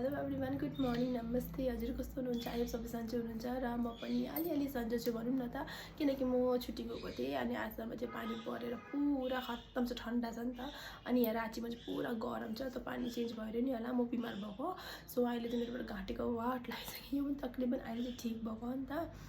Hello everyone, good morning, नमस्ते। हजुर कस्तो हुनुहुन्छ? आयो सबै सन्चै हुनुहुन्छ र म पनि अलिअलि सन्चै छु भनौँ न त। किनकि म छुट्टी गएको थिएँ अनि आजसम्म चाहिँ पानी परेर पुरा खत्तम छ, ठन्डा छ नि त। अनि यहाँ राँचीमा चाहिँ पुरा गरम छ, त पानी चेन्ज भएर नि होला म बिमार भएको। सो अहिले चाहिँ मेरोबाट घाँटीको वाट लागिसक्यो, यो पनि तकरिबन अहिले चाहिँ ठिक भएको हो नि त।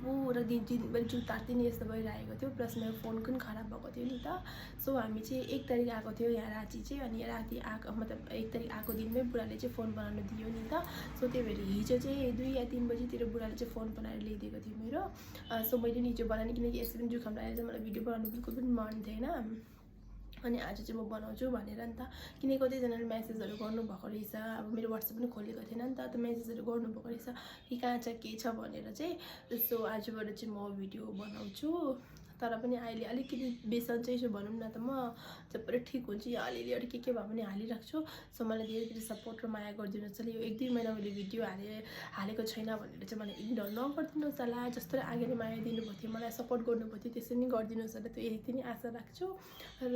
पुरा दिनभरि जुत्ता नि यस्तो भइरहेको थियो, प्लस मेरो फोन पनि खराब भएको थियो नि त। सो हामी चाहिँ 1 तारिक आएको थियो यहाँ राँची चाहिँ, अनि राति आएको मतलब 1 तारिक आएको दिनमै बुढाले चाहिँ फोन बनाउनु दियो नि त। सो त्यही भएर हिजो चाहिँ 2 या 3 बजीतिर बुढाले चाहिँ फोन बनाएर ल्याइदिएको थियो मेरो। सो मैले नि हिजो बनाएँ, किनकि यसरी पनि जुखाम लागेर चाहिँ मलाई भिडियो बनाउनु बिल्कुल पनि मन थिएन। अनि आज चाहिँ म बनाउँछु भनेर नि त, किनकि कतिजनाले म्यासेजहरू गर्नुभएको रहेछ। अब मेरो वाट्सएप पनि खोलेको थिएन नि त म्यासेजहरू गर्नुभएको रहेछ कि कहाँ छ के छ भनेर चाहिँ। सो आजबाट चाहिँ म भिडियो बनाउँछु, तर पनि अहिले अलिकति बेसन्चै छु भनौँ न त। म जब ठिक हुन्छु या अलिअलि अरू के भए पनि हालिराख्छु। सो मलाई धेरै धेरै सपोर्ट र माया गरिदिनुहोस् होला। यो 1-2 महिना मैले भिडियो हालेको छैन भनेर चाहिँ मलाई इग्नोर नगरिदिनुहोस् होला। जस्तो आगेले माया दिनुभएको थियो, मलाई सपोर्ट गर्नुभएको थियो, त्यसरी नै गरिदिनुहोस् होला, त्यो यति नै आशा राख्छु। र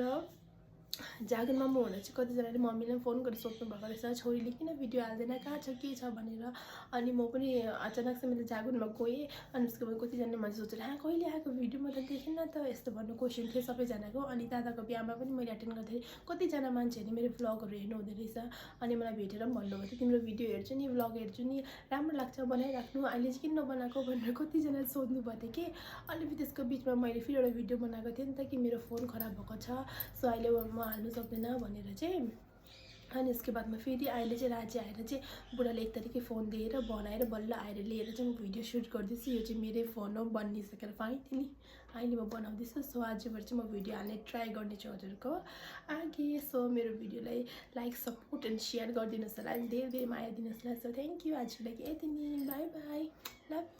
जागरमा म हुँदा चाहिँ कतिजनाले मम्मीलाई फोन गरेर सोध्नु भएको रहेछ, छोरीले किन भिडियो हाल्दैन, कहाँ छ के छ भनेर। अनि म पनि अचानक चाहिँ मैले जागरमा गएँ, अनि उसको बाद कतिजनाले मान्छे सोचेर कहिले आएको भिडियो म त देखिनँ त, यस्तो भन्नु क्वेसन थियो सबैजनाको। अनि दादाको बिहामा पनि मैले एटेन्ड गर्दाखेरि कतिजना मान्छेहरूले मेरो भ्लगहरू हेर्नु हुँदो रहेछ। अनि मलाई भेटेर पनि भन्नुभएको थियो, तिम्रो भिडियो हेर्छु नि, भ्लग हेर्छु नि, राम्रो लाग्छ, बनाइराख्नु, अहिले चाहिँ किन नबनाएको भनेर कतिजनाले सोध्नु भएको थियो कि। अनि त्यसको बिचमा मैले फेरि एउटा भिडियो बनाएको थिएँ नि त कि मेरो फोन खराब भएको छ, सो अहिले म हाल्नु सक्दैन भनेर चाहिँ। अनि यसको बादमा फेरि अहिले चाहिँ राज्य आएर चाहिँ बुढाले 1 तारिकै फोन दिएर बनाएर बल्ल आएर लिएर चाहिँ म भिडियो सुट गर्दैछु। यो चाहिँ मेरै फोन हो बनिसकेर फाइनली अहिले म बनाउँदैछु। सो आजबाट चाहिँ म भिडियो हाल्ने ट्राई गर्नेछु हजुरको आगे। सो मेरो भिडियोलाई लाइक, सपोर्ट एन्ड सेयर गरिदिनुहोस् होला, धेरै धेरै माया दिनुहोस् होला। सो थ्याङ्क यू, आजको लागि यति नै, बाई बाई, लभ।